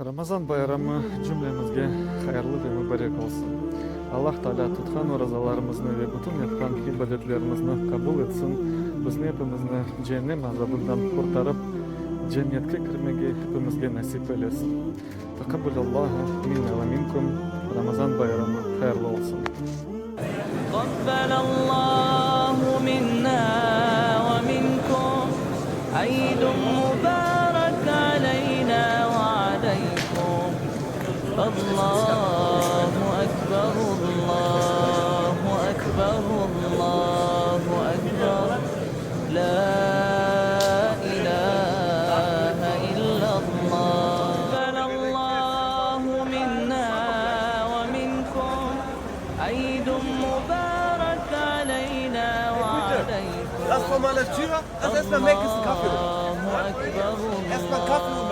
Ramazan bayramı cümlemizge hayırlı ve mubarek olsun. Allah Taalâ tutqan orazalarımıznı ve bütün yapqan ibadetlerimizni qabul etsin, bizni epimizni ceennem azabından qurtarıp, cennetke kirmege epimizge nasip eylesin. Taqabbelallahu minna ve minkum, Ramazan bayramı hayırlı olsun. Taqabbelallahu minna ve minkum, Eid mubarek aleyna ve aleykum, Allahu ekber, Allahu ekber, Allahu ekber, La ilâhe illallah. Taqabbelallahu minna ve minkum, Eid mubarek aleyna ve aleykum. Lass vor meiner Tür, lass erstmal Meckes einen Kaffee holen. Allahu ekber, Erstmal Kaffee holen.